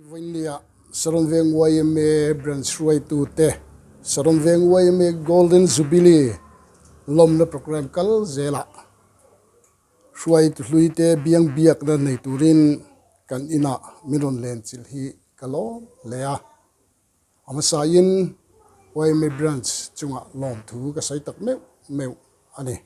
Vawinia Saron Veng yma Branch hruaitute Saron Veng yma Golden Jubilee lawmna programme kal zelah hruaitu hluite biang biakna nei turin kan inah min rawn len chilh hi ka lawm hle a. A hmasain yma Branch chungah lawmthu ka sawi tak meuh meuh a ni.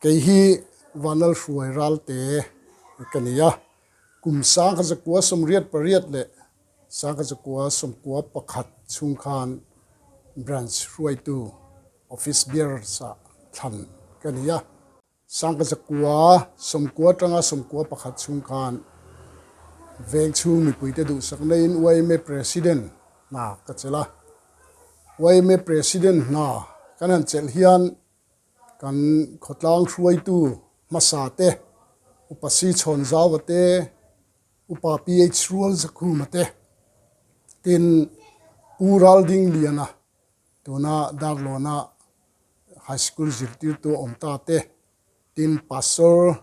Kei hi Vanlalhruai Ralte ka ni a, kum 1988 leh 1991 chhung khan Branch hruaitu Office Bearers-ah thlan ka ni a. 1990 atanga 91 chhung khan veng chhung mipuite duhsak neiin yma President hna ka chelh a. Yma President hna kan han chelh hian Kan khawtlang hruaitu hmasa te, Upa Si Chhawn Zaua te, Upa PH Rual Zakhuma te, tin Pu Ralding Liana tuna Darlawna High School zirtirtu a awm ta te, tin Pastor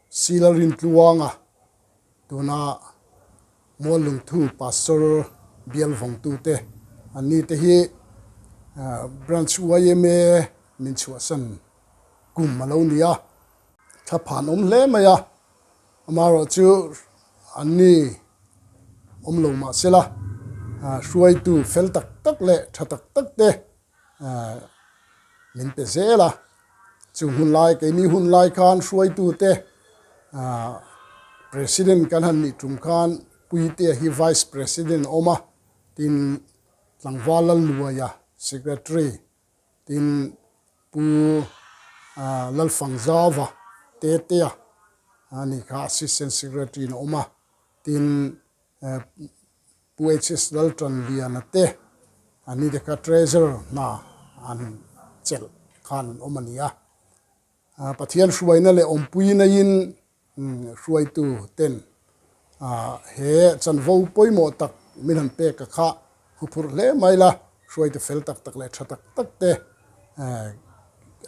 Si Lalrintluanga tuna Muallungthu Pastor bial vawngtu te an ni te hi Branch yma min chhuahsan kum a lo ni a, thla phan awm hle mai a, amaherawh chu an ni awm lo mah sela hruaitu fel tak tak leh tha tak tak te min pe zel a, chu hun lai keini hun lai khan hruaitute President kan han nih tum khan Puitea hi Vice President a awm a, tin Tlangval Lalluaia Secretary, tin Pu Lalfangzauva Tetea a ni kha Assistant Secretary in a awm a, tin Pu HS Laltanliana te an ni te kha Treasurer hna an chelh khan an awm a ni a. Pathian hruaina leh awmpui naiin hruaitu ten he chanvo pawimawh tak min han pek a kha huphurh hle mai la, hruaitu fel tak tak leh tha tak tak te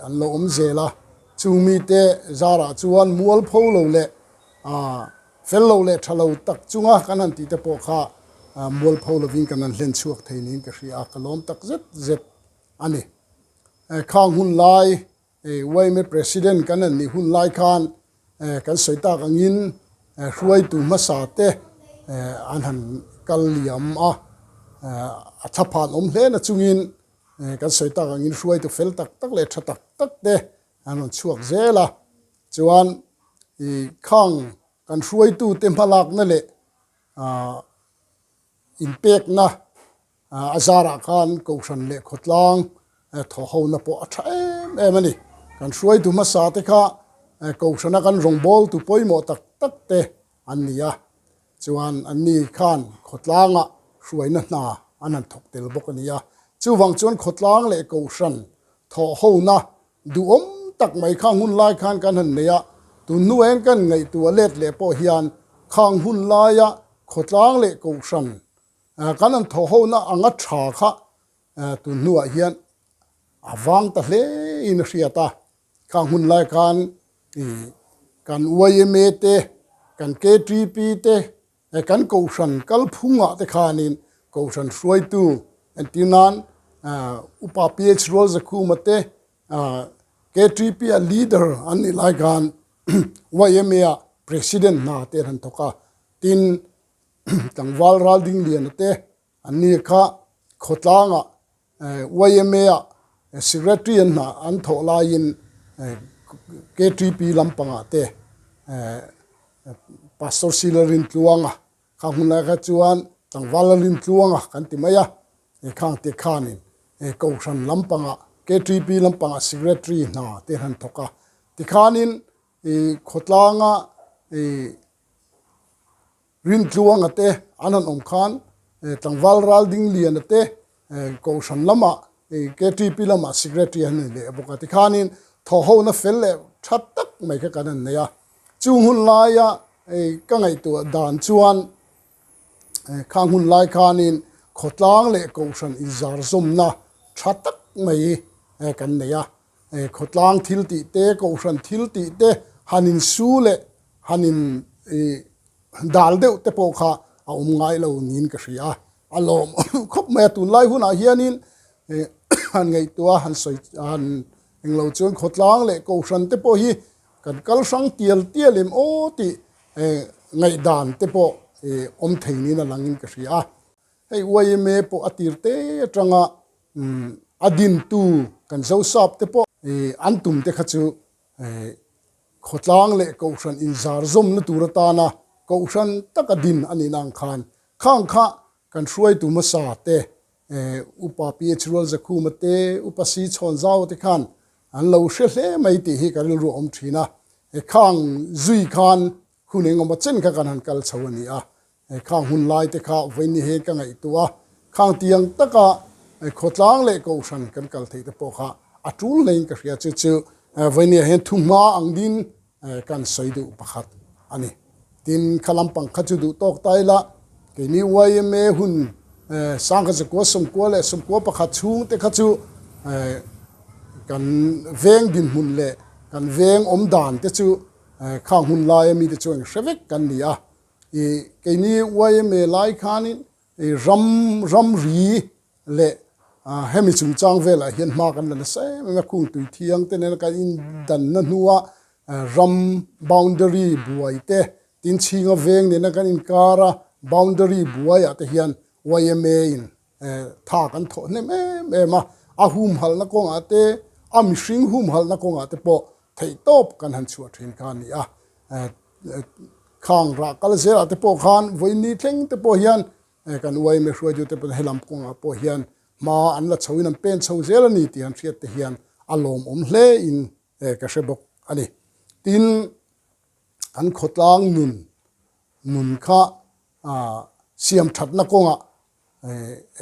an lo awm zel a. Chung mite zarah chuan mualpho lo leh Fel lo leh tha lo tak chunga kan han tih te pawh kha mualpho lovin kan han hlen chhuak thei niin ka hria a, ka lawm tak zet zet a ni. Khang hun lai yma President kan han nih hun lai khan kan sawi tak angin hruaitu hmasa te an han kal liam a, a thlaphan awm hle na chungin kan sawi tak angin hruaitu fel tak tak leh tha tak tak te an rawn chhuak zel a. Chuan i khang kan hruaitute hmalakna leh inpekna a zarah khan Kohhran leh khawtlang thawhhona pawh a tha em em a ni. Kan hruaitu hmasa te kha Kohhrana kan rawngbawltu pawimawh tak tak te an ni a, chuan anni khan khawtlangah hruaina hna an han thawk tel bawk a ni a. Chuvang chuan khawtlang leh Kohhran thawhhona Duhawm tak mai khang hun lai khan kan han nei a, tun hnuaiin kan ngaihtuah let leh pawh hian khang hun laia khawtlang leh kohhran kan han thawhhona anga tha kha tun hnuah hian a vang ta hle in a hriat a. Khang hun lai khan kan yma te, kan KTP te, Kan kohhran kalphungah te khanin kohhran hruaitu entir nan Upa PH Rualzakhuma te KTP a leader an nih lai khan yma ah president hna te an han thawk a, tin tlangval Raldingliana te an ni kha khawtlangah yma ah secretary an hna an thawh laiin KTP lampangah te Pastor Sila Rintluanga kha hmun lai kha chuan Tlangval Lalrintluanga kan ti mai a, khang te khanin Kohhran lampangah KTP lampangah secretary hna te an han thawk a, tikhanin khawtlanga Rintluanga te an han awm khan tlangval ral ding liana te Kohhran lamah KTP lamah Secretary an nei leh bawk a. Tikhanin thawhhona fel leh tha tak mai kha kan han nei a. Chung hun laia ka ngaihtuah dan chuan khang hun lai khanin khawtlang leh Kohhran inzarzawmna tha tak mai kan nei a. Khawtlang thil tih te, Kohhran thil tih te han insu leh han in dal deuh te pawh kha a awm ngai lo niin ka hria a, a lawm khawp mai a. Tunlai hunah hianin han ngaihtuah a, han sawi han englo chuan khawtlang leh kohhran te pawh hi kan kal hrang tial tial em aw tih ngaihdan te pawh awm thei niin a langin ka hria a. Hei yma pawh a tir te atanga a dintu kan Zosap te pawh an tum te kha chu khawtlang leh kohhran inzar zawmna tur atana kohhran taka din a nih nang khan khang kha kan hruaitu hmasa te Upa PH Rualzakhuma te, Upa Si Chhawnzau te khan an lo hre hle mai tih hi ka rilru a awm thin a. Khang zui khan hun engemaw chen kha kan han kal chho a ni a. Khang hun lai te kha vawiin hi ka ngaihtuah a, khang tiang taka khawtlang leh kohhran kan kal theih te pawh kha a tul hlein ka hria chu chu vawiin hian thuhma ang ding kan sawi duh pakhat a ni. Tin, kha lampang kha chu duh tawk ta ila, keini yma hun sangkhat zakua sawmkua leh sawmkua pakhat chhung te kha chu kan veng dinhmun leh kan veng awm dan te chu khang hun laia mite chuan hre vek kan ni a. I keini yma lai khanin i ram ramri leh hemi chungchang velah hian hma kan la nasa em em a, khung tui thiang te nena kan indanna hnua ram boundary buai te, tin chhinga veng nena kan inkar a boundary buaiah te hian yma in tha kan thawh hnem em em a, a humhalhna kawngah te, a mihring humhalhna kawngah te pawh theihtawp kan han chhuah thin kha a ni a. Khang rah kal zelah te pawh khan vawiin thleng te pawh hian kan yma hruaitute pawh helam kawngah pawh hian hma an la chhoin an pen chho zel a ni tih an hriat te hian a lawmawm hle in ka hre bawk a ni. Tin, an khawtlang nun nun kha siam thatna kawngah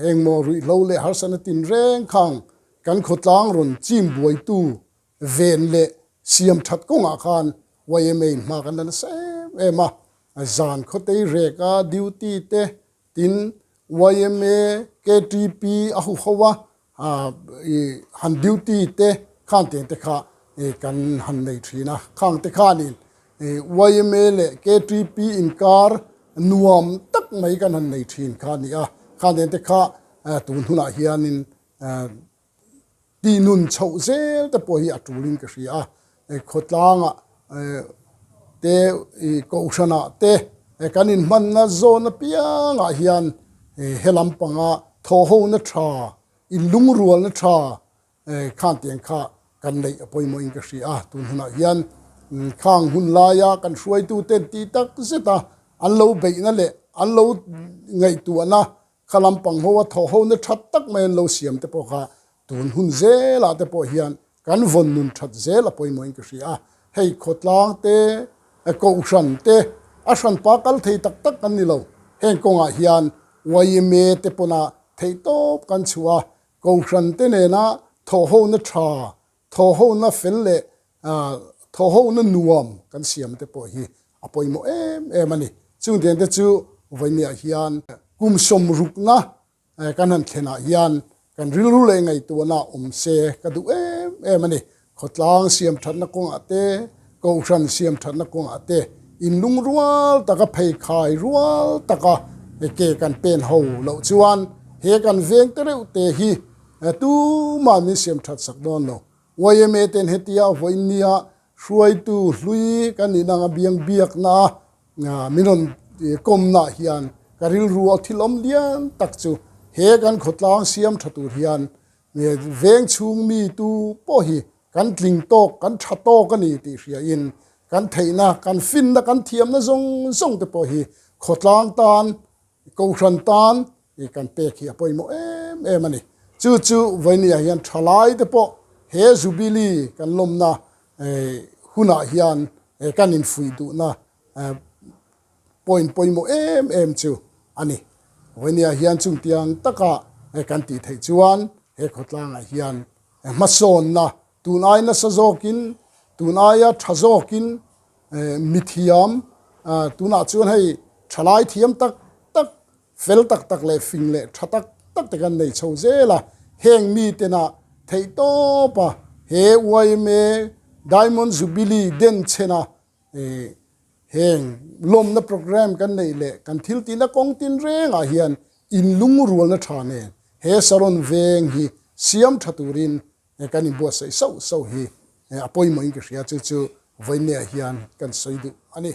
engmaw ruihhlo leh harsatna tinreng khang kan khawtlang rawn chim buaitu ven leh siam that kawngah khan yma in hma kan la nasa em em a, zan khawtei reka duty te tin yma, ktp a huho a han duty te khan teng te kha kan han nei thin a, khang te khanin yma leh ktp inkar nuam tak mai kan han nei thin kha a ni a, khan teng te kha tun hunah hianin Tihnun chhoh zel te pawh hi a tulin ka hria a, khawtlangah te kohhranah te kan inhmanna zawn apiangah hian he lampanga thawhhona tha, inlungrualna tha khan tiang kha kan neih a pawimawhin ka hria a. Tun hunah hian khang hun laia kan hruaituten tih tak zeta an lo beihna leh an lo ngaihtuahna Kha lampang ho a thawh ho na that tak mai an lo siam te pawh kha tun hun zelah te pawh hian kan vawn nun that zel a pawimawhin ka hria a. Hei khawtlang te, kohhran te, a hranpa kal thei tak tak kan ni lo. Heng kawngah hian yma te pawna theihtawp kan chhuah a, kohhran te nena thawh ho na tha Thawhhona fel leh thawhhona nuam kan siam te pawh hi a pawimawh em em a ni. Chung tiang te chu vawinia hian kum sawmrukna kan han thlenah hian kan rilru leh ngaihtuahna awm se ka duh em em a ni. Khawtlang siam thatna kawngah te, kohhran siam thatna kawngah te inlung rual taka pheikhai rual taka ke kan pen ho loh chuan he kan veng te reuh te hi Tumah min siam that sak dawn lo. Yma ten hetia vawiin nia hruaitu hlui kan nih nanga biang biakna a min rawn kawmna hian ka rilru a thil awm lian tak chu he kan khawtlang siam tha tur hian veng chhung mi tu pawh hi kan tling tawk, kan tha tawk a ni tih hria in kan theihna, kan finna, kan thiamna zawng zawng te pawh hi khawtlang tan Kohhran tan i kan pek hi a pawimawh em em a ni. Chu chu vawinia hian thalai te pawh he Jubilee kan lawmna hunah hian kan infuih duhna point pawimawh em em chu a ni. Vawinia hian chungtiang taka kan tih theih chuan he khawtlangah hian hmasawnna tun ai nasa zawkin, tun aia tha zawkin Mithiam, tunah chuan hei thalai thiam tak tak, fel tak tak leh fing leh tha tak tak te kan nei chho zel a, heng mitena theihtawpa he yma Diamond Jubilee den chhena. Heng lawmna programme kan neih leh kan thil tihna kawng tin rengah hian inlungrualna tha nen he Saron veng hi siam tha turin kan inbuatsaih sauh sauh hi a pawimawhin ka hria. Chu chu vawiinneah hian kan sawi duh a ni.